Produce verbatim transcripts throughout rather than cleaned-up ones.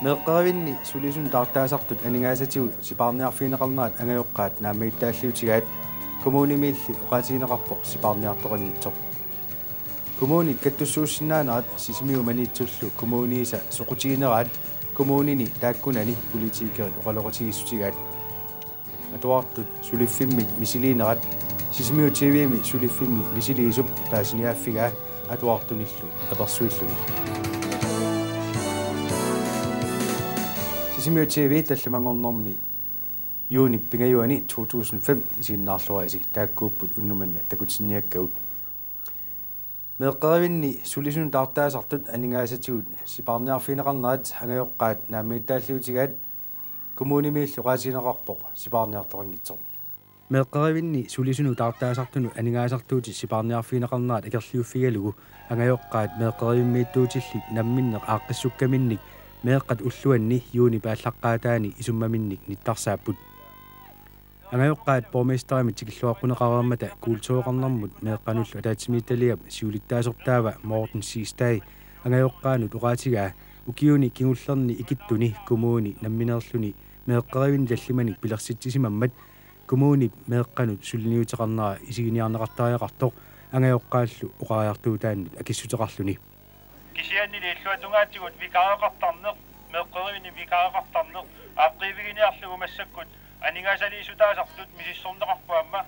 Meeqqerivinni sulisunut taartaasartut aningaasatigut sipaarniarfigineqarnerat angajoqqaat naammagittaalliutigaat, kommunimiilli oqaatigineqarpoq sipaarniartoqanngitsoq. Kommunit kattussuussinnaanerat Sisimiut Maniitsullu kommuniisa soqutigineraat kommunini taakkunani politikerit oqaloqatigiissutigaat. Atuartut suliffimmik misiliinerat Sisimiut T V-mi suliffimmik misiliisup paasiniaaffigaa atuartunillu apersuilluni. Sisimiut T V tallimanngornermi juunip pingajuani to tusind fem isiginnaarluarisi, taakkuupput unnuk manna takutinniakkagut. Meeqqerivinni sulisunut taartaasartut aningaasatigut sipaarniarfigineqarnerat angajoqqaat naammagittaalliutigaat, kommunimiilli oqaatigineqarpoq sipaarniartoqanngitsoq. Meeqqerivinni sulisunut taartaasartunut aningaasartuutit sipaarniarfigineqarnerat akerliuffigalugu angajoqqaat meeqqerivimmiittuutillit namminneq aaqqissukkaminnik meeqqat ulluanni juunip aallaqqaataani isummaminnik nittarsaapput. Angajoqqaat borgmesterimit tikilluaqquneqareermata kultureqarnermut meeqqanullu ataatsimiititaliap siulittaasortaava Morten Siegstad angajoqqaanut oqaatigaa ukiuni kingullerni ikittuni kommuni nammineerluni meeqqerivinni tallimanik pilersitsisimammat kommunip meeqqanut suliniuteqarnera isiginiarneqartariaqartoq angajoqqaallu oqariartuutaannut akissuteqarluni. Kisiannili illuatungaatigut vikareqartarneq meeqqerivinni vikareqartarneq aaqqiiviginiarlugu massakkut aningaasaliissutaasartut misissorneqarput aamma,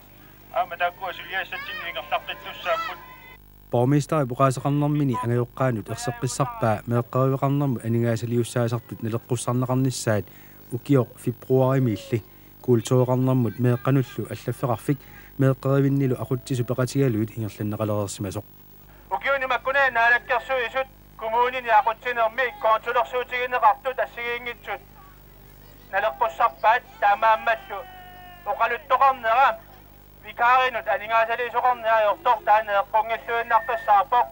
aamma taakkua suliassatsinni ingerlaqqittussaapput. Borgmesterip oqaaseqarnermini angajoqqaanut erseqqissarpaa meeqqeriveqarnermut aningaasaliussaasartut naleqqussarneqarnissaat ukioq februarimiilli kultureqarnermut meeqqanullu allaffeqarfik meeqqerivinnilu aqutsisut peqatigalugit ingerlanneqalereersimasoq. Ukiuni makkunani Naalakkersuisut kommunini aqutsinermi kontolersuutigineqartut assigiinngitsut naleqqussarpaat, taamaammallu oqaluttoqarnera vikaarinut aningaasaliisoqarneq ajortoq taanna eqqunngilluinnartussaavoq.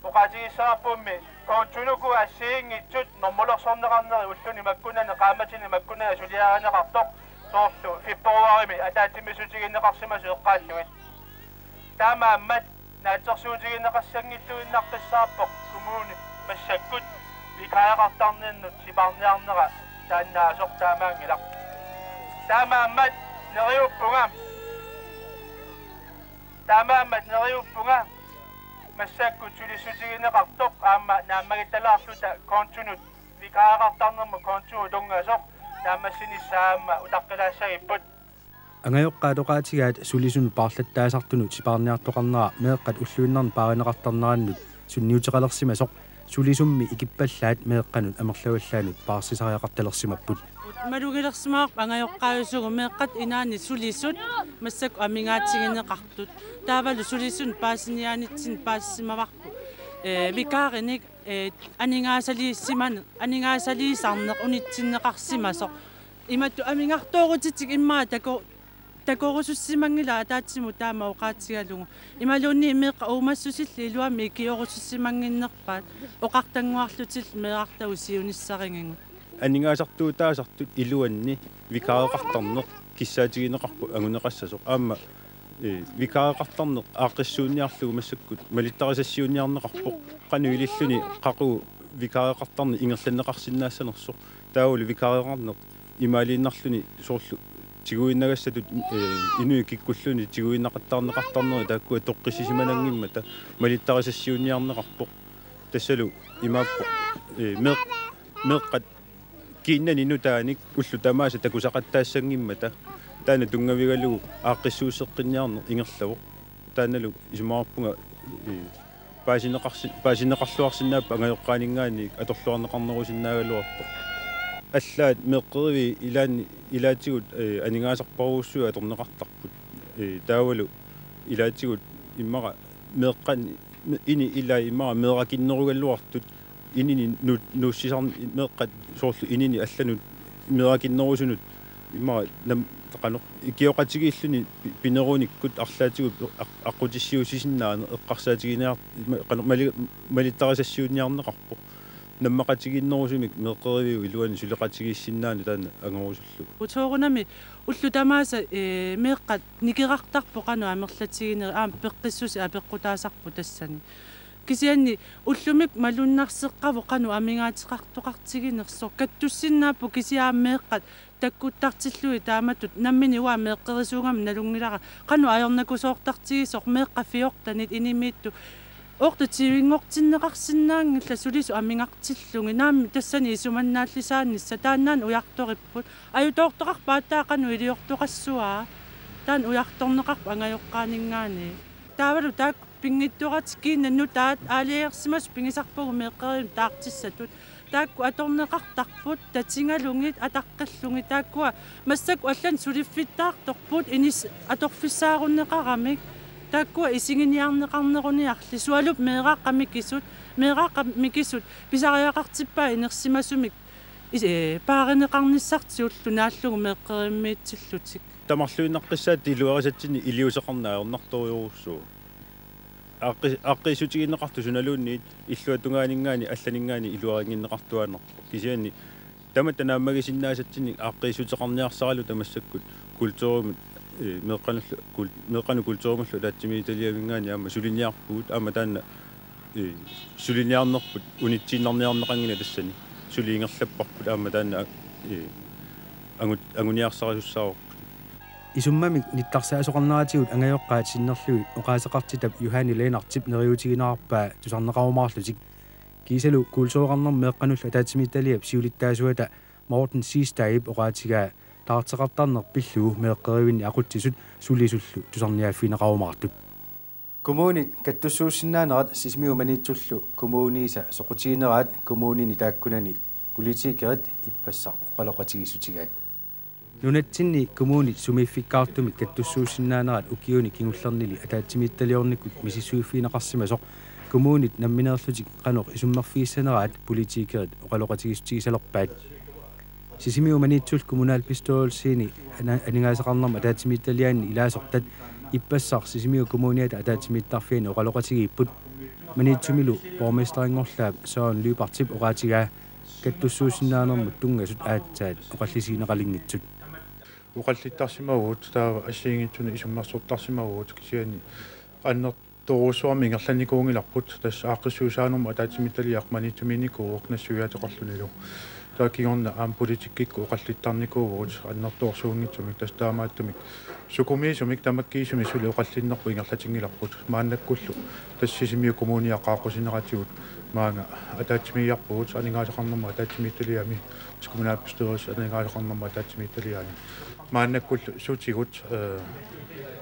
Oqaatigissavarpummi kontonut assigiinngitsut normulersorneqarneri ulluni makkunani qaammatini makkunani suliarineqartoq, soorlu februarimi ataatsimiissutigineqarsimasut eqqaallugit. Taamaammat naatsorsuutigineqassanngilluinnartussaavoq kommuni massakkut vikareqartarninnut sipaarniarnera taannaasoq taamaanngilaq. Taamaammat neriuppunga. Taamaammat neriuppunga massakkut sulissutigineqartoq aamma naammagittalaarluta kontonut vikareqartarnermut kontonut tunngasoq naammassinissaa aamma utaqqilaassagipput. Angajoqqaat oqaatigaat sulisunut paarlattaasartunut sipaarniartoqarnera meeqqat ulluinnarni paarineqartarnerannut sunniuteqalersimasoq sulisummi ikippallaat meeqqanut amerlavallaanut paarsisariaqartalersimapput. Malugilersimavarput angajoqqaajusugut meeqqat inaanni sulisut massakkut amigaatigineqartut. Taavalu sulisunut paasiniaanitsinni paasisimavarput, ee, vikaarinik, ee, aningaasaliissimaneq, aningaasaliisarneq unitsinneqarsimasoq. Imatut amigartoorutitik immaqa tako-, takorusussimanngilaq ataatsimut taama oqaatigalugu. Imaluunniit meeqqat uumassusillit iluamik ikiorusussimannginnerpaat oqartannguarlutillu meerartagut siunissarigigut. Aningaasartuutaasartut iluanni vikareqartarneq kissaatigineqarpoq anguneqassasoq. Aamma, ee, vikareqartarneq aaqqissuunniarlugu massakkut malittarisassiuunniarneqarpoq. Qanoq ililluni qaqugu vikareqartarneq ingerlanneqarsinnaassanersoq. Taavalu vikareqarneq imaaliinnarluni soorlu tiguinnagassatut, ee, inuit kikkulluunniit tiguinnaqattaarneqartarneri taakkua toqqissisimananngimmata malittarisassiuunniarneqarpoq. Tassalu imaappoq, ee, meeq-, meeqqat kiinnani nutaanik ullut tamaasa takusaqattaassanngimmata taanna tunngavigalugu aaqqissuusseqqinniarneq ingerlavoq. Taannalu isumaqarpunga, ee, paasineqarsi-, paasineqarluarsinnaapput angajoqqaaninngaanniit atorluarneqarnerusinnaagaluartoq. Allaat meeqqeriviit ilaanni, ilaatigut, ee, aningaasarparujussuit atorneqartarput. Ee, taavalu ilaatigut immaqa meeqqat, me-, ini ilai immaqa meerakinnerugaluartut inini nu-, nuussisarn-, meeqqat soorlu inini allanut meerakinnerusunut immaqa nam-, qanoq ikioqatigiilluni pi-, pinerunikkut arlaatigut aq-, aqqutissiuussisinnaaneq eqqarsaatigineqar-, ma-, qanoq mali-, malittarisassiuunniarneqarpoq. Nammaqatigiinnerusumik meeqqeriviup iluani suleqatigiissinnaaneq taanna angorusullugu. Soorunami ullut tamaasa, ee, meeqqat nikerartarput qanoq amerlatiginerit, aamma peqqissuseq apeqqutaasarpoq tassani. Kisianni ullumi malunnarseqqavoq qanoq amigaateqartoqartiginersoq. Kattussinnaapput kisianni meeqqat takkuttartillugit taamatut nammineq uanga meeqqerisuugama nalunngilara qanoq ajornakusoortartigisoq meeqqat fjortenit inimiittut. Otte tyvenngortinneqarsinnaanngillat sulisut amigartillugit. Naammi tassani isumannaallisaanissaq taannaana ujartoripput. Ajutoortoqarpat aatsaat qanoq iliortoqassava? Taanna ujartorneqarpoq angajoqqaaninngaanniit. Taavalu taakku pinngitsooratik kiinni nutaat aalajangersimasut pigisarpagut meeqqerivimmut taartissatut. Taakku atorneqartarput tatigalugit ataqqillugit, taakkua massakkut allanut suliffittaartorput inis atorfissaarunneqaramik. Taakkua isiginiarneqarneruniarli sualummik meeraaqqat mikisut, meeraaqqat mikisut pisariaqartippaat inersimasumik is-, ee, paarineqarnissartik ullut naallugu meeqqerivimmiitsillutik. Tamarluinnaqqissaat iluarisatsinnik iliuuseqarneq ajornartorujussuuvoq. Aaqqi-, aaqqiissutigineqartut sunaluunniit illuatungaaninngaanniit allaninngaanniit iluarinnginneqartuaannarpoq. Kisianni tamatta naammagisinnaasatsinnik aaqqiissuteqarniarsaraluta massakkut kulturimut, ee, meeqqanullu, kul-, meeqqanut kulturimullu ataatsimiititaliaminngaanniit aamma suliniarpugut, aamma taanna, ee, suliniarnerput unitsiinnarniarneqanngilaq tassani. Suli ingerlapparput aamma taanna, ee, angut-, anguniarsarisussaavarput. Isummamik nittarsaasoqarneratigut angajoqqaat sinnerlugit oqaaseqartitap Johanne Lennartip neriuutiginerarpaa tusarneqarumaarlutik. Kiisalu kultureqarnermut meeqqanullu ataatsimiititaliap siulittaasuata Morten Siegstadip oqaatigaa taarteqartarneq pillugu meeqqerivinni aqutsisut sulisullu tusarniaaffigineqarumaartut. Kommunit kattussuussinnaanerat Sisimiut Maniitsullu kommuniisa soqutigineraat kommunini taakkunani politikerit ippassaq oqaloqatigiissutigaat. Nunatsinni kommunit sumiiffikkaartumik kattussuussinnaanerat ukiuni kingullernili ataatsimiititaliornikkut misissuiffigineqarsimasoq kommunit nammineerlutik qanoq isummerfigissaneraat politikerit oqaloqatigiissutigisalerpaat. Sisimiut Maniitsullu kommunalbestyrelsini ana-, aningaasaqarnermut ataatsimiititaliaanni ilaasortat ippassaq Sisimiut Kommuniata ataatsimiittarfiani oqaloqatigiipput. Maniitsumilu borgmesterinngorlaap Søren Lyberthip oqaatigaa kattussuussinnaanermut tunngasut aatsaat oqallisigineqalinngitsut. Oqallittarsimavugut taava assigiinngitsunik isummersortarsimavugut kisianni anner- torujussuarmik ingerlannikuunngillarput, tassa aaqqissuussaanermut ataatsimiititaliaq Maniitsumiinnikuuvoq nassuiaateqarlunilu. Taava kingorna aamma politikkikkut oqallittarnikuuvugut annertoorsuunngitsumik, tassa taamaattumik sukumiisumik tamakkiisumik suli oqallinnerput ingerlatinngilarput. Maannakkullu tassa Sisimiut Kommunia qaaqqusineratigut maanga ataatsimiigiarpugut aningaasaqarnermut ataatsimiititaliami, kommunalbestyrelse aningaasaqarnermut ataatsimiititaliaani. Maannakkullu sutigut, ee,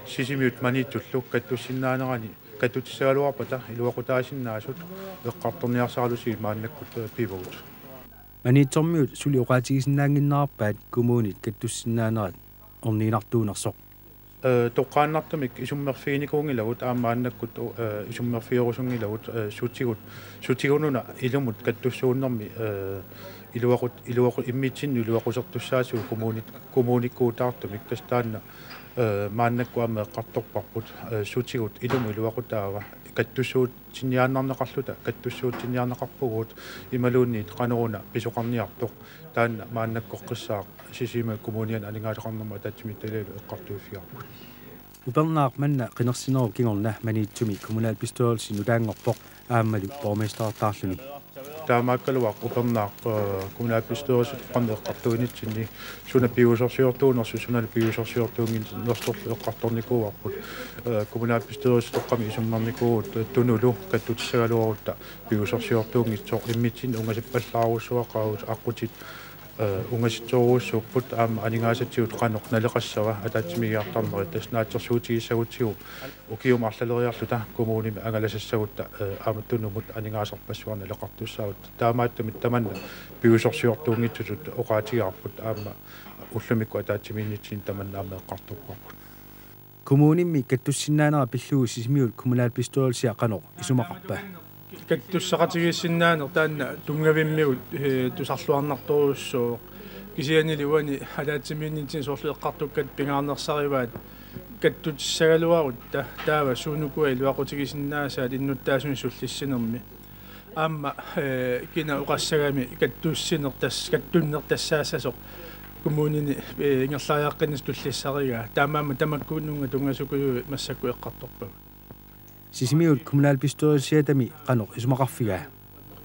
Sisimiut Maniitsullu kattussinnaanerani kattutissagaluarpata iluaqutaasinnaasut eqqartorniarsaralusigit maannakkut, ee, pivagut. Maniitsormiut suli oqaatigisinnaannginnerarpaat kommunit kattussinnaanerat orniginartuunersoq. Ee, toqqaannartumik isummerfiginikuunngilagut aamma maannakkut, ee, isummerfigerusunngilagut, ee, sutigut, sutigununa ilumut kattussuunnermi, ee, iluaqut-, iluaqu-, immitsinnut iluaqusertussaasugut kommunit-, kommunikkuutaartumik, tassa taanna, ee, maannakkut aamma eqqartorparput, ee, sutigut ilumut iluaqutaava kattussuutsinniaannarneqarluta kattussuutsinniarneqarpugut imaluunniit qanoruna pisoqarniartoq, taanna maannakkoqqissaaq Sisimiut Kommuniani aningaasaqarnermut ataatsimiititaliallu eqqartuiffigaarput. Upernaaq manna qinersinerup kingorna Maniitsumi kommunalbestyrelsi nutaanngorpoq aammalu borgmesterertaarluni. Taamaakkaluaq upernaaq, ee, kommunalbestyrelsitoqqami eqqartuinitsinni suna piviusorsiortuunersoq, sunalu piviusorsiortuunnginnersorlu eqqartornikuuarput. Ee, kommunalbestyrelsitoqqami isummernikuuvugut, ee, Tunulu kattutissagaluarutta piviusorsiortuunngitsoq, immitsinnut ungasippallaarujussuaqaagut, aqqutit, ee, ungasitsorujussuupput, aamma aningaasatigut qanoq naleqassava ataatsimiigiartarnerit, tassa naatsorsuutigissagutsigu ukiumut arlaleriarluta kommunimi angalasassagutta, ee, aamma Tunumut aningaasarpassuarnik naleqartussaavugut. Taamaattumik tamanna piviusorsiortuunngitsutut oqaatigaarput, aamma ullumikkut ataatsimiinnitsinni tamanna aamma eqqartorparput. Kommunimmi kattussinnaanera pillugu Sisimiut kommunalbestyrelsia qanoq isumaqarpa? Kattussaqatigiissinnaaneq taanna tunngavimmigut, ee, tusarluarnartorujussuuvoq. Kisiannili uani ataatsimiinnitsinni soorlu eqqartukkatta pingaarnersarivaat kattutissagaluarutta, taava suut ukua iluaqutigisinnaasaat innuttaasunik sullissinermi. Aamma, ee, kina oqassagami kattussineq tas-, kattunneq tassaassasoq kommunini, ee, ingerlariaqqinnissaq tullissarigaa. Taamaammat tamakkuunngunnga tunngasukujuit massakkut eqqartorpagut. Sisimiut kommunalbestyrelsiatami qanoq isumaqarfigaa?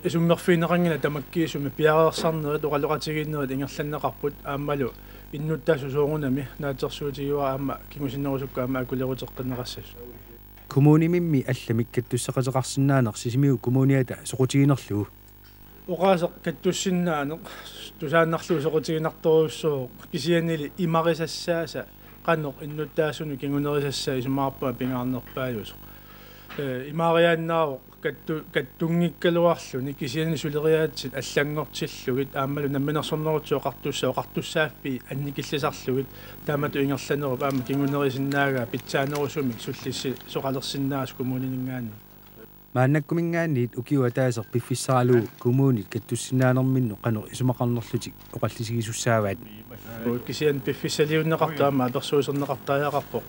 Isummerfigineqanngilaq tamakkiisumik piareersarnerit oqaloqatigiinnerit ingerlanneqarput aammalu innuttaasut soorunami naatsorsuutigiuaat aamma kingusinnerusukkut aamma akuleruteqqinneqassasut. Kommunimimmi allamik kattusseqateqarsinnaaneq Sisimiut kommuniata soqutiginerlugu. Oqaaseq kattussinnaaneq tusaannarlugu soqutiginartorujussuuvoq kisiannili imarisassaasa qanoq innuttaasunut kingunerisassaa isumaqarpunga pingaarnerpaajusoq. Ee, imaariaannaavoq kattu-, kattunngikkaluarluni kisianni suleriaatsit allanngortillugit aammalu Namminersornerullutik Oqartussat oqartussaaffii annikillisarlugit taamatut ingerlanerup aamma kingunerisinnaagaat pitsaanerusumik sullissisoqalersinnaasoq kommunininngaanniit. Maannakkuminngaanniit ukioq ataaseq piffissaralugu kommunit kattussinnaanerminnut qanoq isumaqarnerlutik oqallisigisussaavat. Kisianni piffissaliunneqartoq aamma apersuiserneqartariaqarpoq.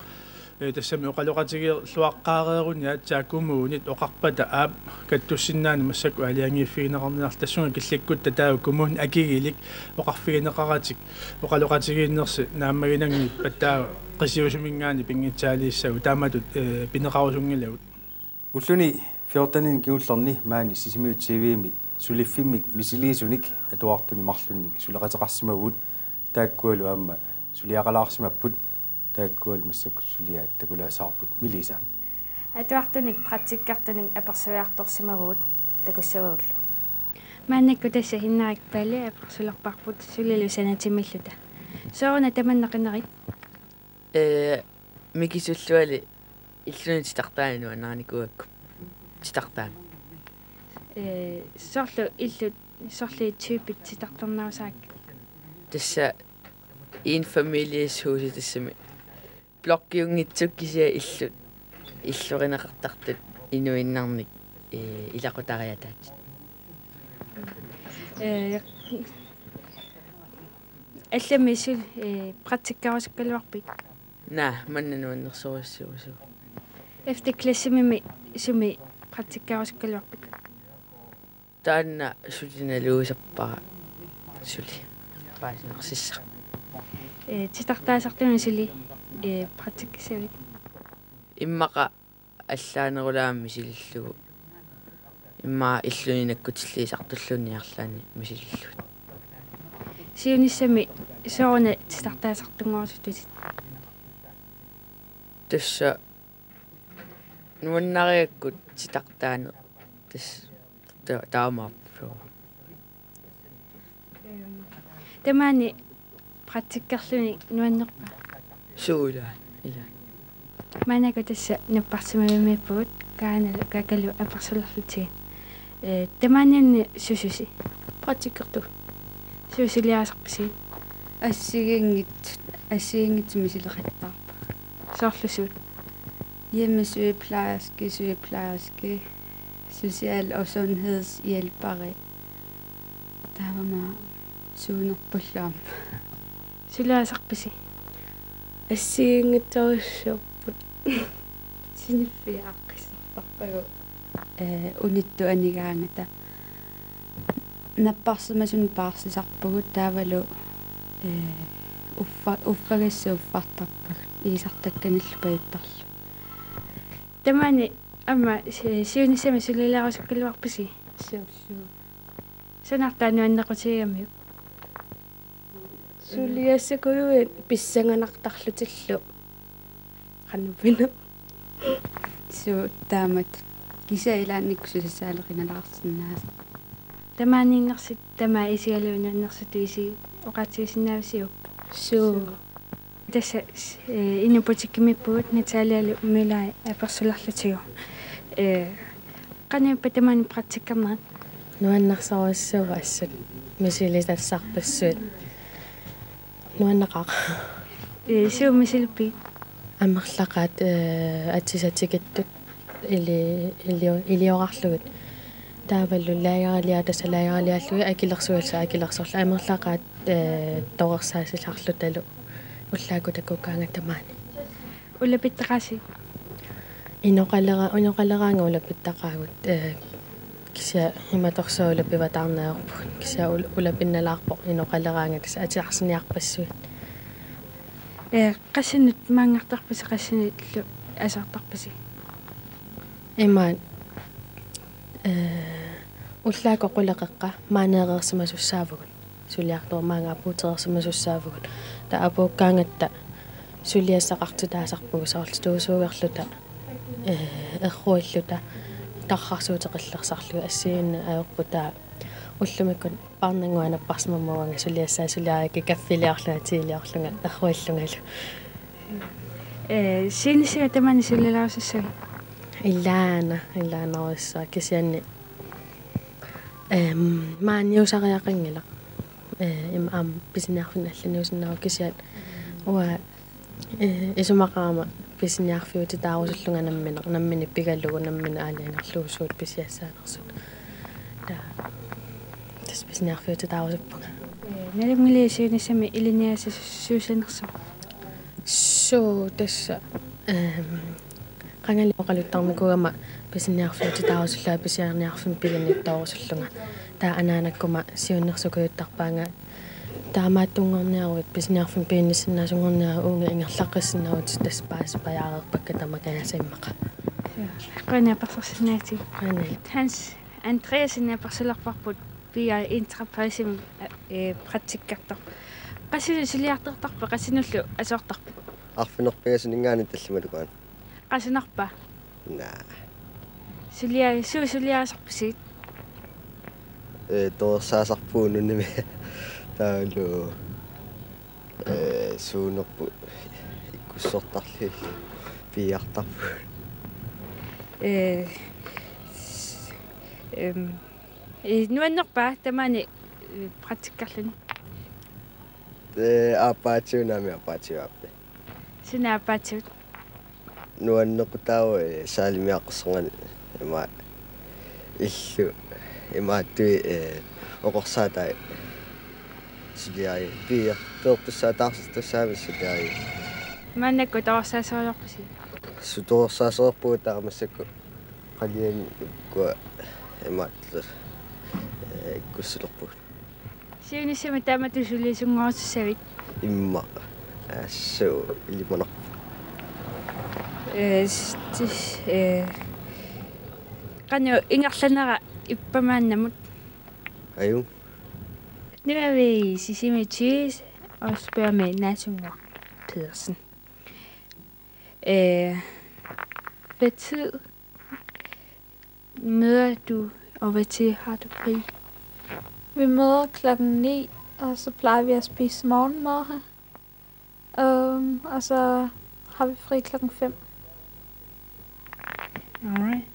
Ee, tassami oqaloqatigiilluaqqaareeruni aatsaat kommunit oqarpata aap kattussinnaaneq massakkut aalajangiiffigineqarniarlugu tassunga killikkutta taava kommunit akigilik oqarfigineqaratik oqaloqatigiinnersi naammaginanngippat taava Qitiusuminngaanniit pinngitsaaliissagut taamatut, ee, pineqarusunngilagut. Ulluni fjorteninik kingullerni maani Sisimiut T V-mi suliffimmik misiliisunik atuartunik marlunnik suleqateqarsimavugut, taakkualu aamma suliaqalaarsimapput, taakkualu massakkut suliaat takulaassavarput. Melissa. Atuartunik praktikkertunik apersuiartorsimavugut, takussavagullu. Maannakkut tassa Hinnarik Palle apersulerparput sulilu sanatimiilluta. Sooruna tamanna qinerit? Ee, mikisulluali illuni titartaaneq nuannarinikuugakku. Titartaaneq. Ee, soorlu illut, soorlu typit titartarnerusaakkit? Tassa enfamilieshusi tassami. Blokkiunngitsut kisianni illut. Illorineqartartut inuinnarnik, ee, ilaqutariataatsit. Ee, allamik sul-, ee, praktikkerusukkaluarpit? Naa, manna nuannersorujussuuvoq. Efter klassimimi sumi praktikkerusukkaluarpit? Taanna suli naluusarpara suli. Paasinersissaq. Ee, titartaasartunut suli, ee, praktikkissavit? Immaqa allaanerulaamik misilillugu. Immaqa illuni nakkutilliisartulluunniit arlaanni misilillugit. Siunissami sooruna titartaasartunngorusuttutit? Tassa nuannarigakkit titartaaneq. Tassa ta-, taamaappoq. Tamaani praktikkerluni nuannerpa? Suu, ilaa, ilaa. Maannakkut tassa napparsimavimmiippugut Kaanalu Kakalu apersulerlutigu. Ee, tamaaniinni suususi? Praktikkertugut. Suusuliarisarpisi? Assigiinngitsut, assigiinngitsut misileqattaarpagut. Soorlu suut? Hjemmesygeplejerske, sygeplejerske, social- og sundhedshjælperi. Taava aamma suunerpullu aamma. Suliarisarpisi? Assigiinngitsorujussuupput. Siniffiit aaqqissuusarpagut. Ee, unittut anigaangata. Napparsimasumik paarsisarpugut taavalu, ee, uffa-, uffagassat uffartarpagut iisartakkanillu pajuttarlugit. Tamaani aamma si-, siunissami sulilerusukkaluarpisi? Suu, suu. Sanaartaa nuannequtigigamiuk? Suliassakuluit pissanganartarlutillu. Qanoq pineq? Suu, taamatut. Kisianni ilaannikkut susassaqalaarsinnaasoq. Tamaaniinnersut tamaat isigalugu nuannersutut isig oqaatigisinnaavisiuk? Suu. Suu. Tassa, ee, Inupbutikkimiippugut Natalialu Mølleri apersulerlutigu. Ee, qanoq ippa tamaani praktikkernerit? Nuannersorujussuuvoq assut. Misilisassarpassuit. Nuanneqaaq. Ee, suut misilippigit? Amerlaqaat, ee, atisat tikittut ili-, ilio-, iliorarlugit. Taavalu lageriliaat tassa lageriliarlugit akilersugassat akilersorlugit amerlaqaat, ee, torersaasisarlutalu ullaakkut takugaangat tamaani. Ulapittaqaasi? Inoqalera-, inoqaleraangat ulapittaqaagut, ee, kisianni imatorsuaq ulapivataarneq ajorpugut. Kisianni ul-, ulapinnalaarpoq inoqaleraangat tassa atisarsiniarpassuit. Ee, qassinut maanngartarpisi, qassinullu asertarpisi? Imaat, ee, ullaakkut quleqeqqa maaneereersimasussaavugut. Suliartormaanga apuutereersimasussaavugut. Taava apuukkaangatta suliassaqartitaasarpugut soorlu stuusuugerluta, ee, erruilluta, tarrarsuuteqillersarlugu assigiinneq ajorput taava ullumikkut paarnannguaq napparsimammat uanga suliassaa suliarigakkit kaffiliorlunga, tiiliorlunga, erruillungalu. Ee, siunissami tamaani sulilaarsussavit? Ilaana, ilaanarujussuaq kisianni, ehm, maaniusariaqanngilaq. Ee, ima aamma pisiniarfinni allaniusinnaavoq kisianni uanga, ee, isumaqarama pisiniarfiutitaarusullunga nammineq, nammineq pigalugu, nammineq aalajangerlugu suut pisiassaanersut. Taava tassa pisiniarfiutitaarusuppunga. Ee, nalunngilarpit siunissami ilinniagassasoq suusanersoq? Suu, tassa, ehm, qangali oqaluttarnikuugama pisiniarfiutitaarusullunga pisiariniarfimmi piginnittoorusullunga. Taava anaanakkuma siunnersuukujuttarpaannga taamaattunngorniaruit pisiniarfimmi piginnissinnaasunngoreerlutit uunga ingerlaqqissinnaavutit tassa paasipajaareerpakka tamakku aasiit immaqa. Qujanaq apersorsinnaagatsigit. Qujanaq. Hans Andreasen apersulerparput P R Enterprisemi, ee, praktikkertoq. Qassinik suliartortarpit, qassinullu asoortarpit? Arfineq-pingasuninngaanniit tallimalukaanni. Qasunarpa? Naa. Sulia-, suut suliarisarpisigit? Ee, torersaassarpugut nunami. Taavalu, ee, suunerput ikkussortarlugit piiartarpugut. Ee, s-, em, ee, nuannerpa tamaani, ee, praktikkerluni? Ee, aappaatsigut, naamik aappaatsigut aappi. Suna aappaatsigut? Nuannequtaavoq, ee, saalimiaqqussanngani ima illu imaattuit, ee, oqorsaatai suliari-, piiartortussaataarsitussaamik suliari. Maannakkut torersaasoreerpusi? Suu, torersaasoreerpugut, taava massakkut qaliani ukkua imaattoq, ee, ikkussulerpugut. Siunissami taamatut suliasunngorusussavit? Immaqa. Assut ilimanarpoq. Ee, s-, tis-, ee, qanoq ingerlanera ippa maannamut? Ajunngi. Nu er vi i Sisimiut tyve og spørger med Naasunnguaq Pedersen. Øh, hvad tid møder du, og hvad tid har du fri? Vi møder klokken ni, og så plejer vi at spise morgenmad her. Øhm, og så har vi fri klokken fem. Alright.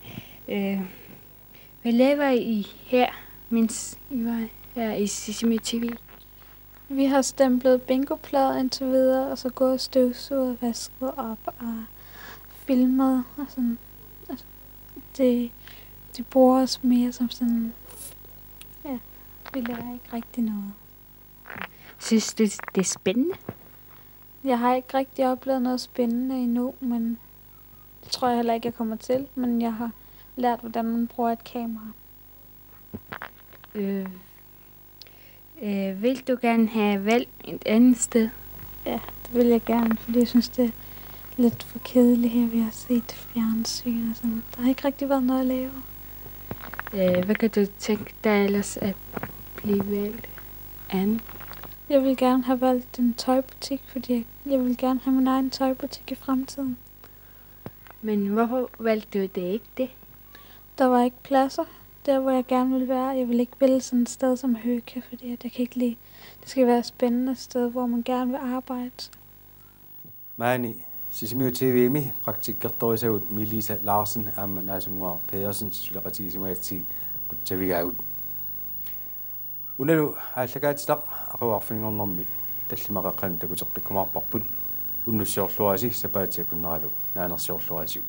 Øh, hvad laver I her, mens I var her i Sisimiut T V? Vi har stemplet bingoplader indtil videre, og så gået og støvsuget og vasket op og filmet og sådan. Altså, det, det bruger os mere som sådan, ja, vi lærer ikke rigtig noget. Synes du, det er spændende? Jeg har ikke rigtig oplevet noget spændende endnu, men det tror jeg heller ikke, jeg kommer til. Men jeg har lært, hvordan man bruger et kamera. Øh, øh, vil du gerne have valgt et andet sted? Ja, det vil jeg gerne, fordi jeg synes, det er lidt for kedeligt her, vi har set fjernsyn og sådan. Der har ikke rigtig været noget at lave. Øh, hvad kan du tænke dig ellers at blive valgt an? Jeg vil gerne have valgt en tøjbutik, fordi jeg, jeg vil gerne have min egen tøjbutik i fremtiden. Men hvorfor valgte du det ikke det? Der var ikke pladser der, hvor jeg gerne ville være. Jeg vil ikke vælge sådan et sted som Høke, fordi at jeg kan ikke lide, det skal være et spændende sted, hvor man gerne vil arbejde. Maani Sisimiut T V-mi praktikkertorisagut Melissa Larsen aamma Naasunnguaq Pedersen suleqatigisimagatsigit qutsavigaagut. Unalu aallakaatitaq aqagu arfininngornermi tallimat qeqqanut takuteqqikkumaarparput. Unnussiorluarisi sapaatip akunneralu naanersiorluarisiuk.